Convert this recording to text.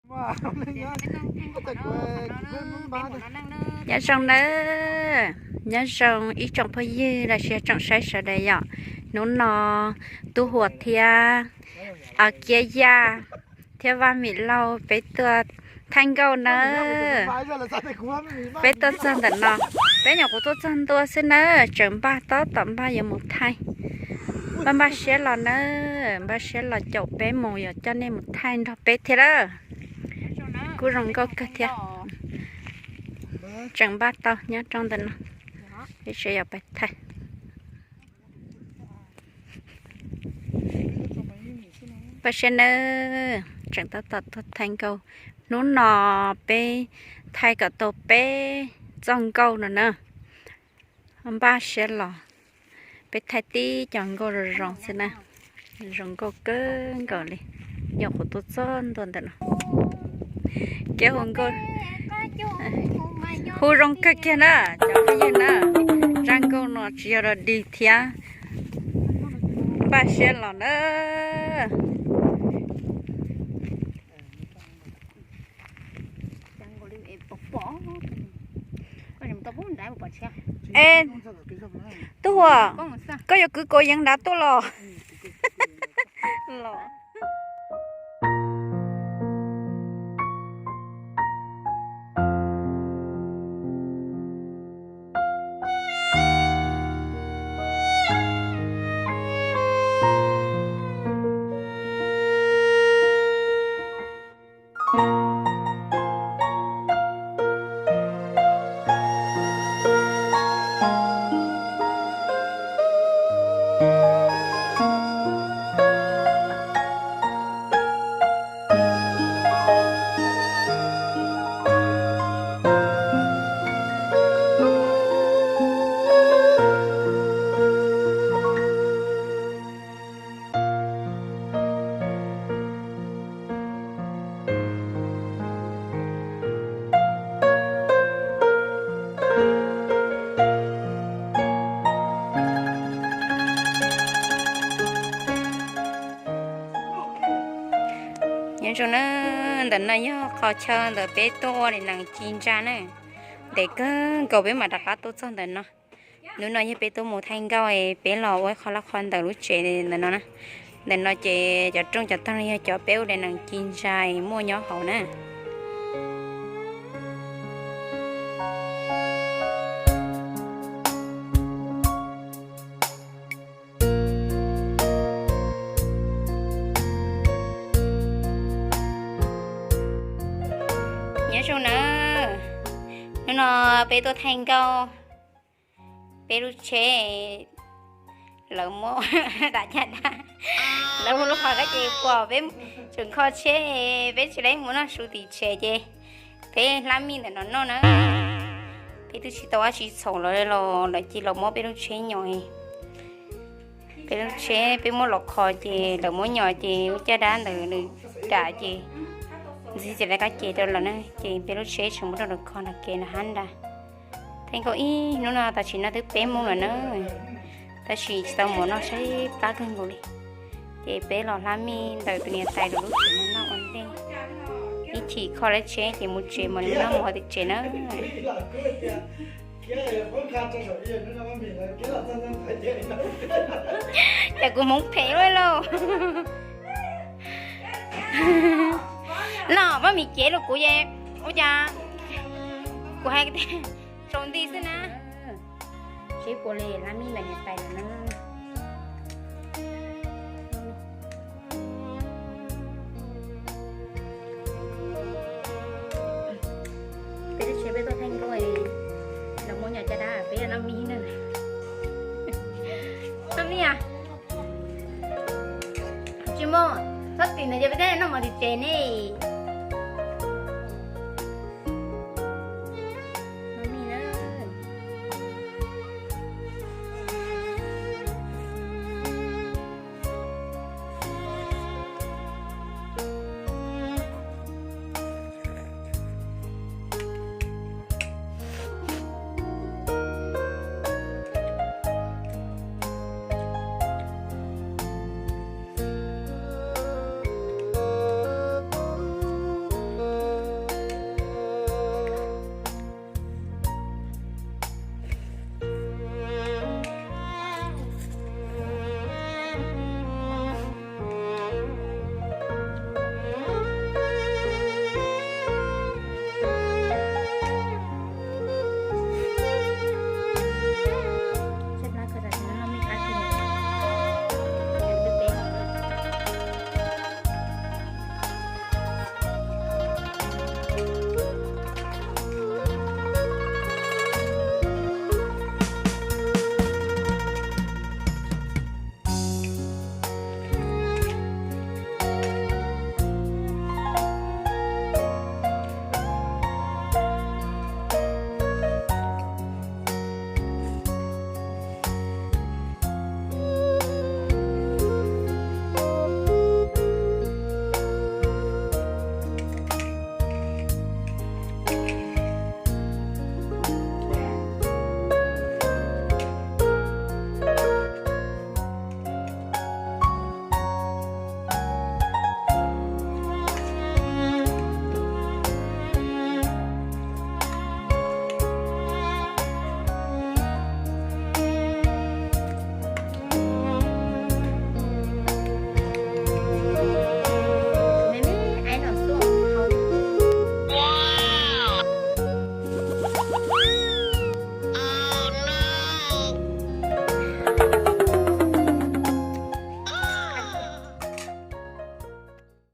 Nyob zoo nawb, nyob zoo ib tsoom phooj ywg los sis tsoom saib sawv daws yom. Hnub no Tub Huas thiab Kiab Yaj thiab Vaj Mim Lauj peb tuaj thaij nkauj nawb. Peb tuaj txog ntawm no, peb nyuam qhuav tuaj txog ntua xwb nawb, tseem npaj tab tom npaj yuav mus thaij. Npaj npaj siab los nawb, npaj siab los caum peb mus, yuav coj nej mus thaij nrog peb thiab lawm. Kuj zoo nkauj kawg thiab. Tseem npaj tau nyob rau ntawm no, peb tseem yuav pais thaij. Npaj siab nawb, tseem tab tom tuaj thaij nkauj. Hnub no peb thaij kom tau peb txoj nkauj no na. Npaj siab los, peb thaij tib co nkauj zoo zoo xwb na. Zoo nkauj kawg nkaus li, nyuam qhuav tuaj txog ntua ntawm no. Kev hu nkauj, hu zoo kawg kiag na cov phooj ywg na. Zaj nkauj no tsis yog dog dig thiab. Npaj siab los na. Eb, Tub Huas, koj yuav kwv kaus yeev nrad tuaj los? Los. Nyob zoo na, ntawm no yog qhov chaw ntawm peb tuaj ua daim nees ci ntsa na. Ntev kawg nkaus peb mam rov qab tuaj txog ntawm no. Hnub no yog peb tuaj mus thaij nkauj, peb los ua ib qho laj qhov ntawm lub tsev ntawm no na. Ntawm no ces cov rooj cov tog no yog cov peb ua daim nees ci ntsa muaj nyob hauv na. Nyob zoo na, hnub no peb tuaj thaij nkauj, peb lub tsheb lawv muab dam caj dab, lawv hu lub qhov kab ces pom peb tseem kho tsheb, peb tsis lab mus noj su tim tsev ces peb hlab mij ntawm no noj na. Peb twb tsis tau dab tsi txhaum los los lawv cia los muab peb lub tsheb nyom. Peb lub tsheb peb muab los kho ces lawv muab nyom ces lub caj dab ntawd nws dam ces ntxiv ces lawv kab ces rau lawm na, ces peb lub tsheb tseem muab rau lawv kho nram kev nram hab nrad. Thaij nkauj ib hnub no tam sim no twb peb moos lawm na, tab sis tsis tau mov noj saib plab kawg nkaus li. Ces peb los hlab mij ntawm tus niam tais lawv lub tsev no noj ua ntej. Ib chim kho lawv tsheb ces mus tsev mam li noj mov tim tsev na. Cas kuv hmoov phem ua luaj. Los Maj Mim cev rau kuv es ua cas kuv hais tsaus nti xwb na. Seb puas li, hlab mij ntawm niam tais lawm na. Peb lub tsheb peb tuaj thaij nkauj, lawv muab nyom caj dab peb noj mij na. Noj mij a? Tsis muaj, txhob tim ntawd ces peb noj mov tim tsev ne.